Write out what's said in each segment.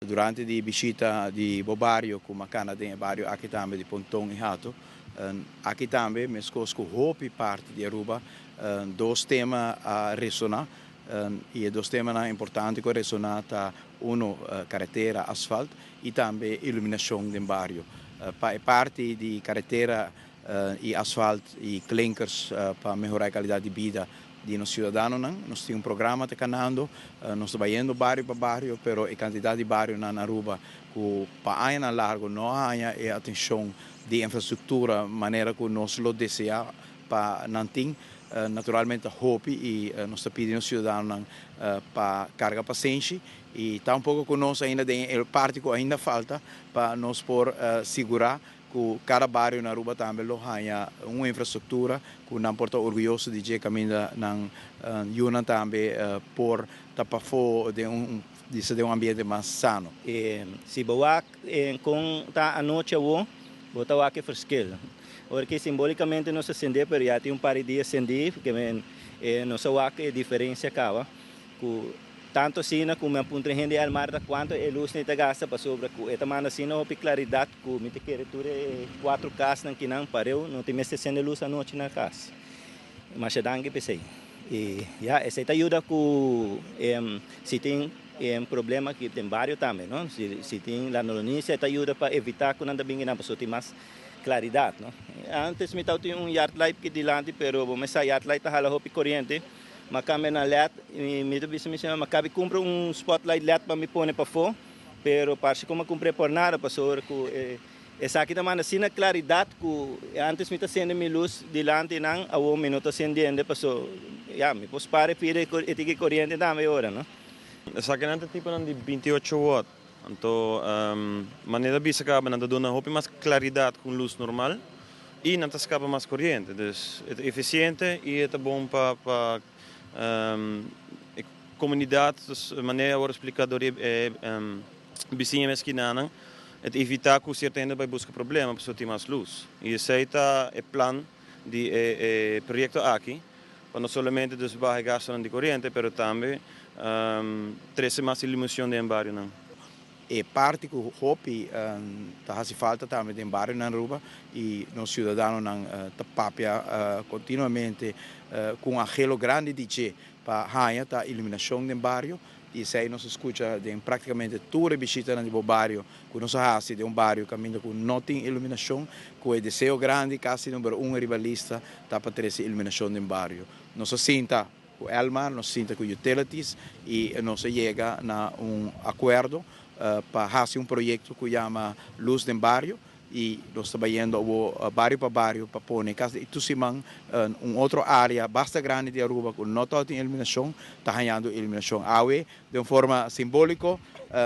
Durante di bishita di bo bario ku m'a kana den e bario aki tambe di Ponton i Hato. Aki tambe, meskos ku hopi parti di Aruba, dos tema a resoná. I e dos temanan importante ku a resoná ta uno karetera, asfalt, i tambe iluminashon den bario. Pa e parti di karetera i asfalt i klinkers pa mehorá e kalidat di bida di nos ciudadanonan. Nos tin un programa ta canando, nos ta bayendo bario pa bario, pero e cantidad di barionan na Aruba cu pa añanan largo no a haña e atencion di infrastructura manera cu nos lo desea pa nan tin, naturalmente ta hopi y nos ta pidi nos ciudadanonan pa carga pasenshi y ta un poco cu nos ainda den e parti cu ainda falta pa nos por sigura ku kada bario na Aruba tambe lo haña un infrastruktura ku nan por ta orguyoso di dje kaminda nan yunan tambe por ta pafó den un bisa den un ambiente mas sano. Si bo wak kon ta anochi awor, bo ta wak e verschil. Ora ki simbolikamente nos a sende pero ya tin un par di dia sendí, nos a wak e diferensia kaba. Ku tantu asina ku mi a puntra hende El Mar ta kuantu e lusnan ta gasta pasobra ku e ta manda asina hopi klaridat ku mi ta kere tur e kuatro kasnan kinan pareu no tin mester sende lus anochi na kas. Masha danki p'esei. I ya esei ta yuda ku si tin problema aki den bario tambe no si tin ladronisia e ta yuda pa evita ku nan ta bin kinan pasobra tin mas klaridat no. Antes mi tabatin un yard light aki dilanti pero bo mester sa yard light ta hala hopi koriente. M'a cambia na led y mi ta bisa mi señor m'a cabi cumpra un spotlight led pa mi pone pafó, pero parce cu m'a cumpr'é por nada pasobra cu esaki ta manda asina claridad cu antes mi ta cende mi luz dilanti nan, awor mi no ta cendiende paso ya mi por spara e pida e tiki coriente tambe ora no. Esakinan ta tiponan di 28 watt, anto manera bisa caba nan ta duna hopi mas claridad cu un luz normal. I nan ta skapa mas koriente. Dus e ta efisiente i e ta bon pa pa e komunidat. Dus manera awor a splika dor di e bisiña mes kinanan, e ta evitá ku sierto hende bai buska problema pasobra tin mas lus. I esei ta e plan di e e proyekto aki, pa no solamente dus baha e gastunan di koriente, pero tambe trese mas iluminacion den e barionan. E parti ku hopi ta hasi falta tambe den barionan Aruba i nos siudadanonan ta papia kontinuamente ku un anhelo grandi di dje pa haña ta iluminashon den bario i esei nos a skucha den praktikamente tur e bishitanan di bo bario ku nos a hasi den un bario kaminda ku no tin iluminashon ku e deseo grandi kasi number un riba lista ta pa trese iluminashon den bario. Nos a sinta Ku Elmar nos sinta ku Utilities i nos a yega na un akuerdo pa hasi un proyekto ku yama Lus den Bario i nos ta bayendo awor bario pa bario pa pone kasi tur siman un otro área basta grandi di Aruba ku no tabatin iluminashon ta hañando iluminashon awe den un forma simbóliko.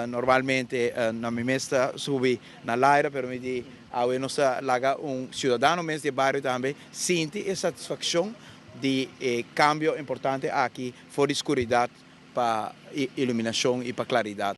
Normalmente na mi mes ta subi na laira pero mi di awe nos ta laga un siudadano mes di e bario tambe sinti e satisfakshon di e kambio importante aki for di skuridat pa iluminashon i pa klaridat.